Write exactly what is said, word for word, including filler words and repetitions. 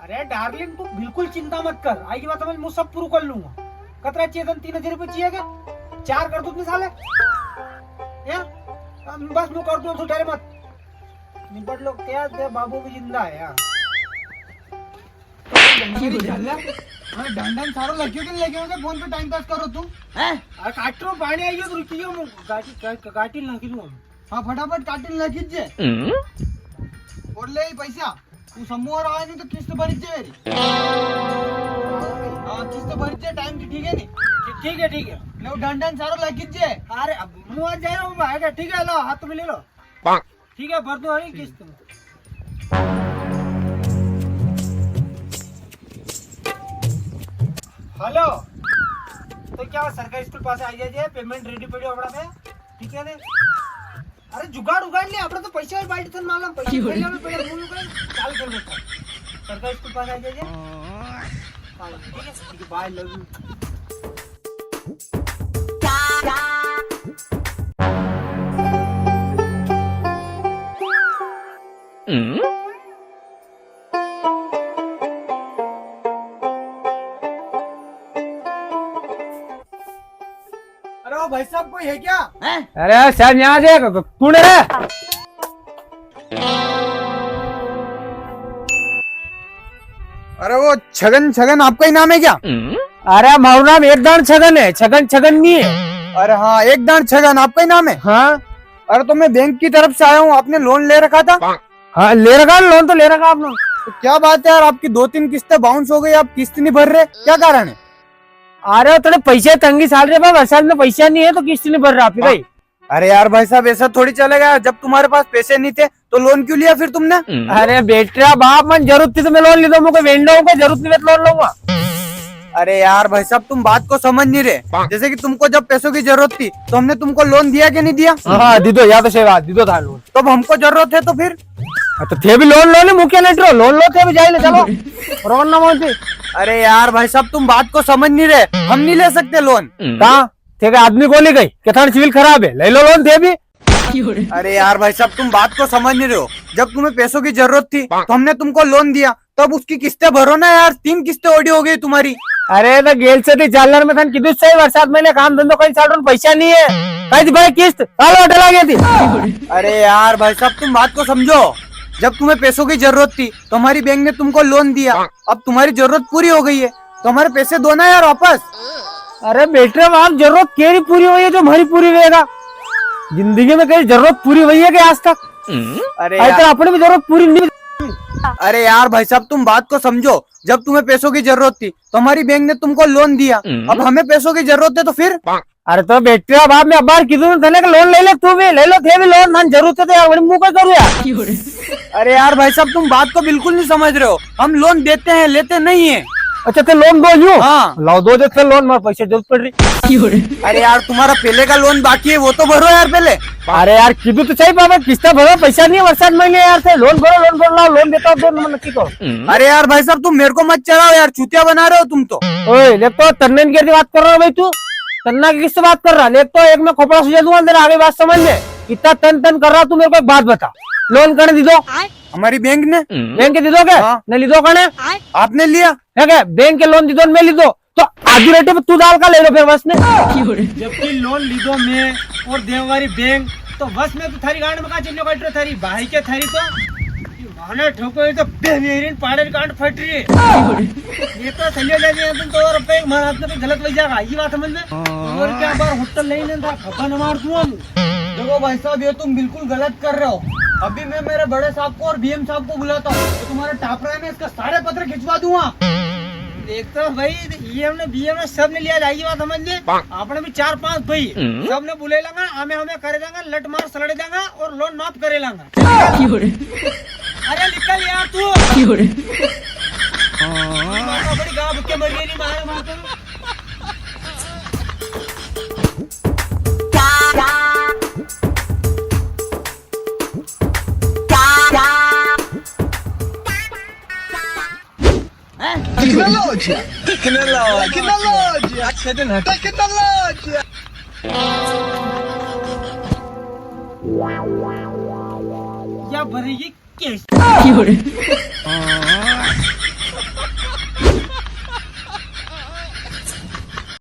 अरे डार्लिंग, तू बिल्कुल चिंता मत कर, आई की बात समझ, मैं सब पूरू कर लूंगा। कतरा चाहिए तने? तीन हजार रुपये चाहिए क्या? चार कर दूं इतने साले? हैं? बस मैं कर दूं, तू डरे मत। निपट लो क्या, तेरा बाबू भी जिंदा है यार। अरे झाल्या, अरे डंडन सारो लग्यो कि नी लग्यो के फोन पे टाइम पास करो तू? हैं? अरे काट रो, पानी आई गयो तो रुकी गयो, मैं गाटी, गा-, गाटी नाखी दूं। हाँ, फटाफट काटी नाखी जे। हम्म। और ले ई पैसा, तू समूह और आवे नी तो किस्त भरी जे मेरी। हाँ, किस्त भरी जे टाइम की, ठीक है नी? ठीक, ठीक है, ठीक है। लो डंडन सारो लगी जे। अरे अब मुआ जा रहा हूँ, आएगा, ठीक है, लो हाथ में ले लो। ठीक है, भर दो अरे किस्त। हेलो, तो क्या सरकारी स्कूल पास आ जाए, पेमेंट रेडी पड़ी अपना पे, ठीक है ने? अरे जुगाड़ उगाड़ ले, अपना तो पैसा ही बाल्टी थन मालूम, पैसा क्यों रे? पहले में पहले मुंह का चाल कर देता। सरकारी स्कूल पास आ जाए। हाँ, ठीक है, ठीक है, बाय, लव यू। अरे ओ भाई साहब, कोई है क्या? हैं? अरे साहब, यहाँ से क-, क-, कौन है? अरे वो छगन, छगन आपका ही नाम है क्या? अरे मारो नाम एक दाण छगन है, छगन, छगन नी है। अरे हाँ, एक दाण छगन आपका ही नाम है? हाँ। अरे तो मैं बैंक की तरफ से आया हूँ, आपने लोन ले रखा था? हाँ, ले रखा है, लोन तो ले रखा आपने। तो क्या बात है यार, आपकी दो तीन किस्तें बाउंस हो गई, आप किस्त नहीं भर रहे, क्या कारण है? अरे थोड़े पैसे तंगी चाल रही है भाई, असल में पैसा नहीं है तो किस्त नहीं भर रहा आप ही भाई। अरे यार भाई साहब, ऐसा थोड़ी चलेगा, जब तुम्हारे पास पैसे नहीं थे तो लोन क्यों लिया फिर तुमने? अरे बेटा बाप, मन जरूरत थी तो मैं लोन ली दो, मुझे वेंडो हूँ, कोई जरूरत नहीं, मैं तो लोन लूंगा। अरे यार भाई साहब, तुम बात को समझ नहीं रहे। जैसे कि तुमको जब पैसों की जरूरत थी तो हमने तुमको लोन दिया कि नहीं दिया? हाँ, दी दो, या तो सही बात, दी दो था लोन। तो अब हमको जरूरत है तो फिर? हाँ, तो थे भी लोन लो ने, मुख्य लेटर लोन लो, थे भी जाइले, चलो। रोन ना मोती। अरे यार भाई साहब, तुम बात को समझ नहीं रहे, हम नहीं ले सकते लोन। कहाँ? थे के आदमी को नहीं गई, के थाने सिविल खराब है, ले लो लोन थे भी। अरे यार भाई साहब, तुम बात को समझ नहीं रहे हो। जब तुम्हें पैसों की जरूरत थी तो हमने तुमको लोन दिया, तब उसकी किस्तें भरो ना यार, तीन किस्तें ओडी हो गई तुम्हारी। अरे तो गेल से थी जालर में थन किदू सही बरसात महीने काम धंधो कहीं साल पैसा नहीं है, कहीं भाई किस्त साल डला गई थी। अरे यार भाई साहब, तुम बात को समझो। जब तुम्हें पैसों की जरूरत थी तो हमारी बैंक ने तुमको लोन दिया, अब तुम्हारी जरूरत पूरी हो गई है तो हमारे पैसे दो ना यार वापस। अरे बेटे बाप, जरूरत केरी पूरी हुई है जो हमारी पूरी होएगा? जिंदगी में कहीं जरूरत पूरी हुई है क्या आज तक? अरे आज यार। तक अपनी भी जरूरत पूरी नहीं। अरे यार भाई साहब, तुम बात को समझो। जब तुम्हें पैसों की जरूरत थी तो हमारी बैंक ने तुमको लोन दिया, अब हमें पैसों की जरूरत है तो फिर? अरे तो बेटे बाप, मैं अबार कीधु ने थने के लोन ले ले, तू भी ले लो, थे भी लोन, थाने जरूरत है तो यार, बड़ी मुंह का करूँ यार। अरे यार भाई साहब, तुम बात को बिल्कुल नहीं समझ रहे हो। हम लोन देते हैं, लेते नहीं है। अच्छा, थे लोन दो यूं? हाँ। लाओ, दो दे थे लोन, मारे पैसे जरूरत पड़ रही। अरे यार, तुम्हारा पहले का लोन बाकी है, वो तो भरो यार पहले। अरे यार, कीधु तो सही बाबा, किस्ता भरो, पैसा नहीं है, बरसात महीने यार, थे लोन भरो, लोन भरो, लाओ, लोन देता हूँ, दो नंबर नक्की करो। अरे यार भाई साहब, तुम मेरे को मत चढ़ाओ यार, चूतिया बना रहे हो तुम तो। ओए, देख तो तन्ने की बात कर रहा है भाई तू, तन्ना की किससे बात कर रहा है? देख तो एक मैं खोपड़ा सुझा दूंगा तेरे, आगे बात समझ ले। इतना तन तन कर रहा तू, मेरे को एक बात बता, लोन कने दी दो? हमारी बैंक ने। बैंक के दी दो क्या? हाँ। ने ली दो कने? आपने लिया। है क्या? बैंक के लोन दी दो, मैं ली दो। तो आधी रेट पे तू दाल का ले लो फिर बस ने। जबकि लोन लीधो मैं और देववारी बैंक, तो बस में तो थारी गांड में का चिन्ह काट रहे, थारी भाई के थारी तो माने ठोको, ये तो बेमेरिन पाड़े गांड फट रही है। ये तो सलियो ले लिया तुम तो, और बैंक मार हाथ में तो गलत लग जाएगा, ये बात समझ में। और क्या बार होटल नहीं लेता, खपा न मार दूं हम। देखो भाई साहब, ये तुम बिल्कुल गलत कर रहे हो। अभी मैं मेरे बड़े साहब को और बीएम साहब को बुलाता हूँ, तो तुम्हारे टापरा में इसका सारे पत्र खिंचवा दूंगा। देख तो भाई, ईएम ने बीएम ने सब ने लिया जाएगी, बात समझ ले। आपने भी चार पांच भाई, सब ने बुले लांगा, हमें हमें करे लांगा, लट मार सलड़े लांगा और लोन माफ करे लांगा। अरे निकल यार तू। माता बड़ी गांव भुक्के मर गई, नहीं मारे माता। Tecnologia. Tecnologia. Tecnologia. Tecnologia. Tecnologia. या भरेगी कैसे?